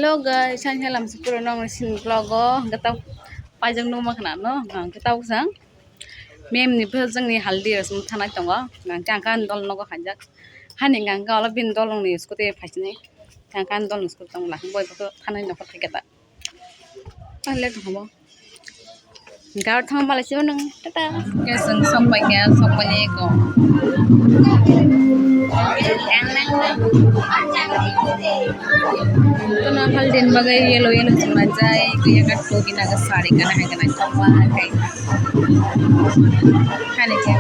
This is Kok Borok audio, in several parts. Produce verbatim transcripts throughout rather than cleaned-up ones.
Hello guys, sain helam sukuro nong sin vlog o hwnkhe tau paijak numa khna no hwnkhe tau sang mem ni phel jang ni haldi rosong thanai tongo hwnkhe ang kha dol nogo khaijak hani hwnkhe ang kha ola bini dol ni scooty phaisinai ang kha dol ni scooty tong la boi thanai nokho thai khe ta. Tale thamo. Gar thang malai sio nang. Tata. Ke seng sok pai ke sok pai ko. Tuna hal din bagai yellow yellow sima jai ke ya kat ko kina ke sari kana hai kana chapa kai. Kane ke.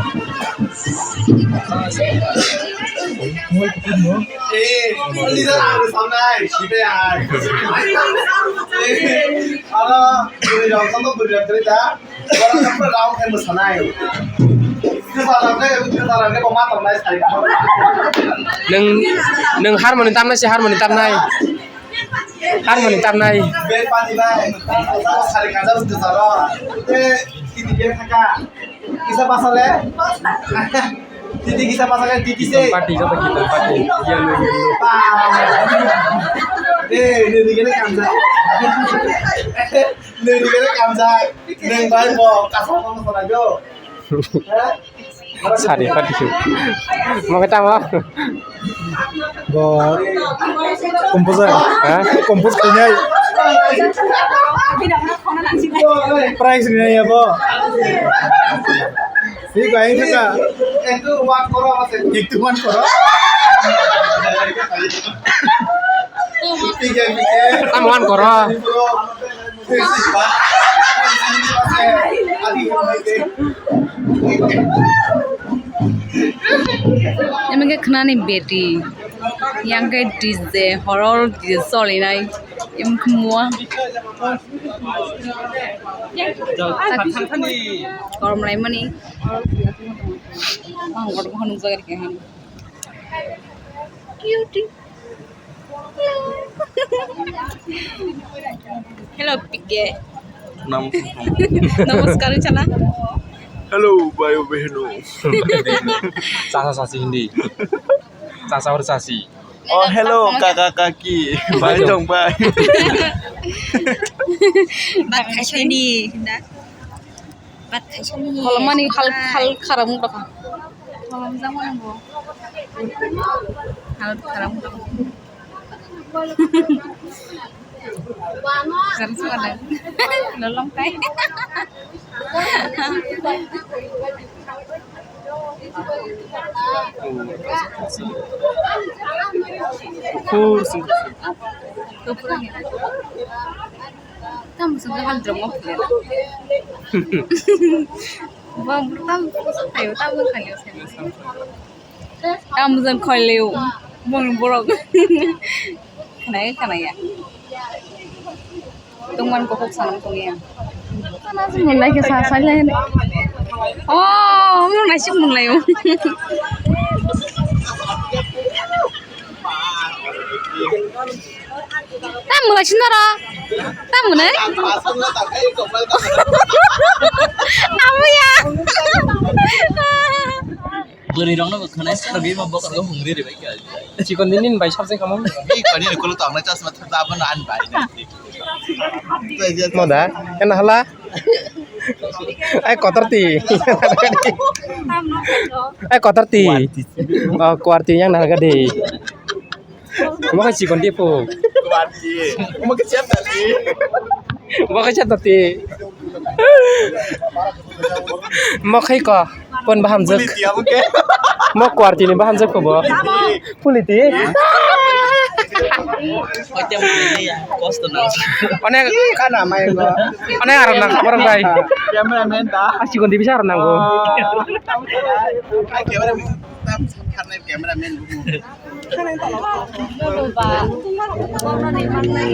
Eh, leader ang samnai, sibe ai. Eh, ala, buri rok, samto buri rok, da. Ora kapra rok, em sanai. Kita rok, kita rok, ko ma tongnai sai. Neng, neng harmoni tamnai si harmoni tamnai. Harmoni tamnai. Band party bai, tang ko sari kajar tu saro. Eh, titi band thaka. Kisa pasale? Titi kisa pasale, titi se. Party joto kita party. Iya lu, iya lu. Eh, ini gini kamjak. Ini gini kamjak. Neng bai bo kasar ko sana jo. Eh? Sari pati su. Mo kata mo. Bo composer. Ha? Compose khainai. Prize rinai abo. Hi bai thaka. Ektu wan koro. Ektu wan koro. Tam wan koro. Emang ke khnani beti, yang ke D J, horror D J solinai, emang ke mua. Korom lai mani. Ang korom kono jaga ke han. Cute. Hello, P K. Nam- Namaskar, chana. Hello, bhai, behno. Chasa, chasi, Hindi. Chasa or chasi. Oh, hello, kaka, kaki. Bhai, jong, bhai. Bat khaisani, da. Bat khaisani. Kolomani hal, hal kharam wng tongkha. Kolom jang wng bo. Hal kharam wng tongkha. Jang suka da. Lolong kai. Kufur sih. Kufur ni. Tam sung hal jong mo. Bang tam sung kayo tam sung kayo. Tam sung kayo. Bang borok. Kanai kanai ya. Tungman kok kok sanam tungya. Sana sung mulai ke sa sa lai. Oh, mulai sung mulai. Tamo lai sinaro. Tamo nai. Amo ya. Bwrwi rokno bo khwnai sarwi ma bokorgo hungri ribai kha. Chikon dinin bai sabse kamo. Ei kani ni kulo tongna chasma thangta abono an bai. Moda, ena hala. Ai kotor ti. Ai kotor ti. Oh, kuarti yang naga di. Mo khe chikon di phu. Mo khe chep tati. Mo khe chep tati. Mo khai ko pon bahamjak. Mo kuarti ni bahamjak ko bo. Puliti. Onek, onek aram nang khabar bai. Cameraman da. Asi kondi bisa aram nang go. Cameraman. Cameraman.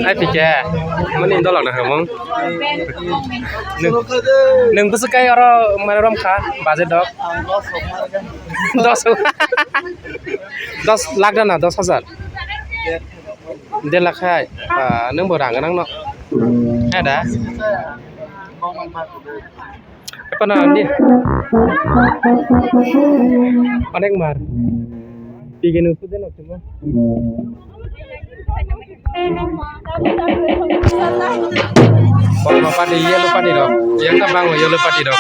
Ai pike, mani dolok na hamung. Nung, nung bwswk kai oro mane rom kha, baje dok. Dos. Dos lakh na dos hajar. Der lakh hai. Ah, nung bo rang nang no. Hai da. Apa na ni? Onek mar. Pige nung sudah nok cuma. Kolma party, yellow party rok. Yang na bango yellow party rok.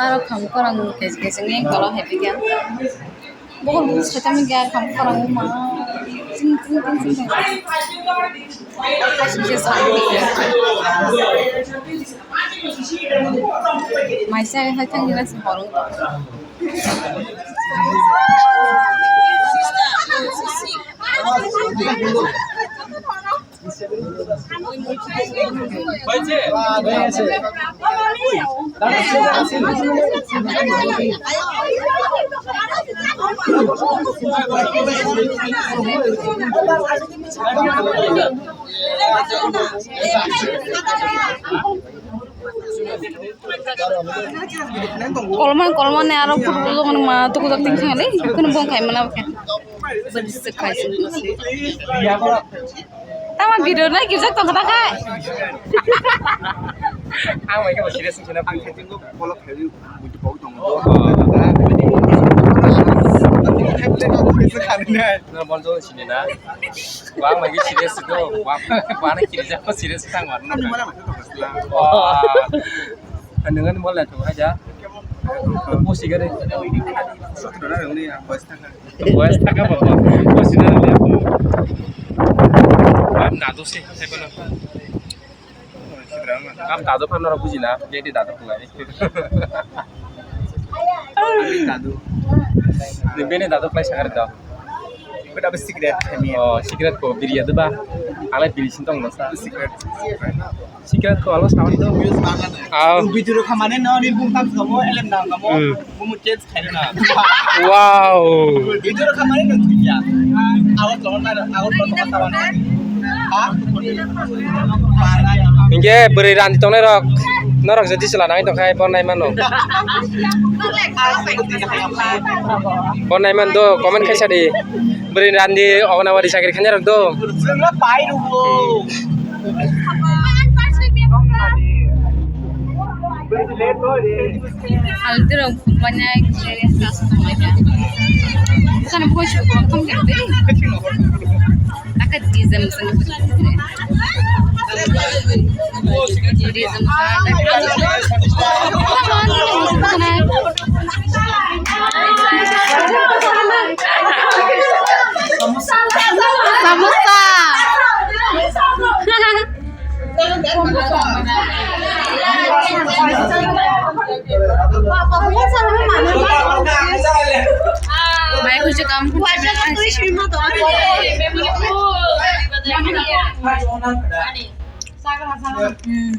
Aro kham khorang kaiching kaiching ni kolo hai phi kha. Bokol bokol saitama khe kham khorang ma. Ching ching ching ching. Asing khe sa. Maisa hai thang ni rasa horo. Kolma kolma ne aro photo tong ma tuku tak ting khali kun bong khai mana khe. Bari se khai se. Tama video na gibjak tong kata khai. Ang mai ke serious sina. Ang khe tingo bolok khai. Na bonjo sini na. Wa mai ke serious do. Wa wa na kiri ja serious tang wa. Nang ani mol na to aja. Post sigare. Boys taka ba. Post sigare. Wa na do se. Kam dado phan norok bujina, beti dado khlai. Dado. Ni bini dado khlai sakar do. Beta be secret kami. Oh, secret ko biri ya ba. Alai biri sintong no sa. Secret. Secret ko alo sawan do. Ah. Video kamane no ni bung tam kamo elem dam kamo. Hmm. Bumu change khairuna. Wow. Video rok khamani nung thikya. Awat lo na, awat lo na, awat lo na. Ha? Hingke bwrwi randi tongnai rok, norok jodi chwla nangwi tongkhai, bo nai mano. Bo nai man do, comment khaisa di. Bwrwi randi Anganwadi chakri khainai rok do. Chwngno pai rwo. Altirok banya kiri sas tonglaika. Bukan bukan sih, bukan kamu kan deh. Taka D J misalnya. D J misalnya. Samosa. Mai kuchu kam. Hmm.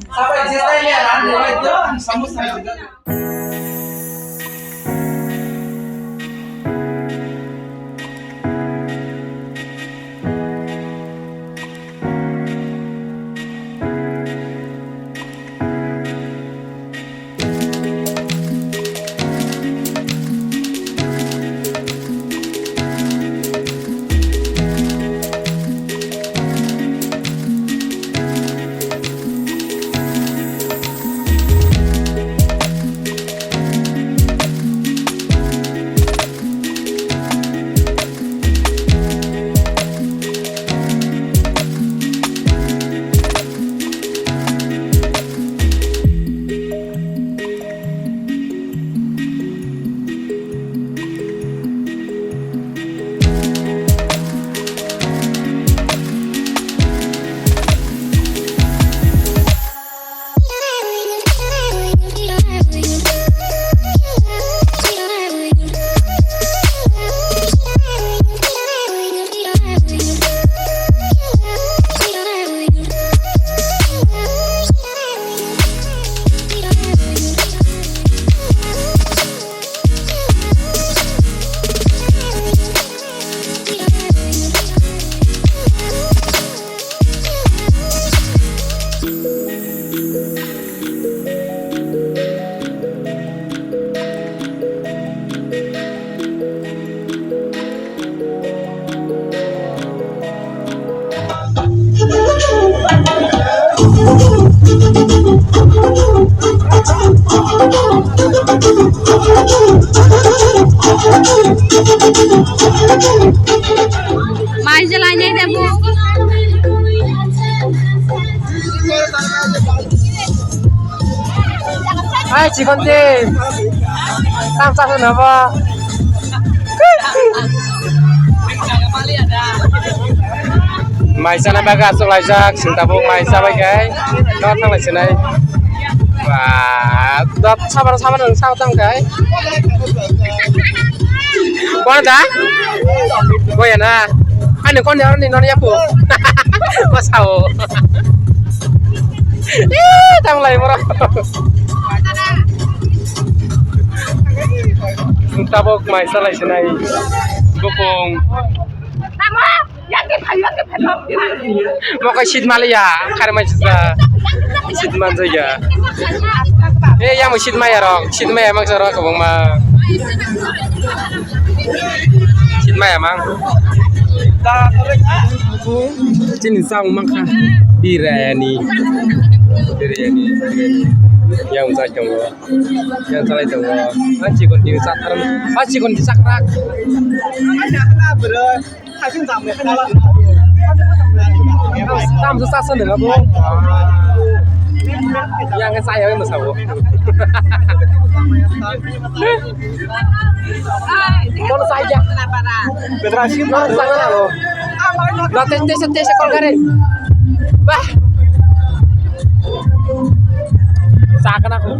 Mai jalai ne de bu. Hai, chikon de. Tang sa na ba. Mai chana bagwi aswk laijak, sing tabuk mai chabai khe no thanglai sinai. Ba, dot sabar sabar nang sao tang khe. Kono da? Boya na. Ani kon ni aroni non yapu. Ko sao. Ih, thanglai borok. Tabuk mai chalai sinai. Bukung. Mokai seat maliya, kharmai sisa. Seat manjaya. Eh, yang seat maya rok, seat maya mang rok kobong ma. Seat maya mang. Chini sang mangkha. Biryani. Biryani. Yang jai tongo. Yang salai tongo. Ang chikon di sakram. Ang chikon di sakrak. Tam sa sa nila bo. Yang saya yang masa bo. Kono saja. Petra sim. Kono saja lo. Lo te te te call kare. Bah. Sakana ko.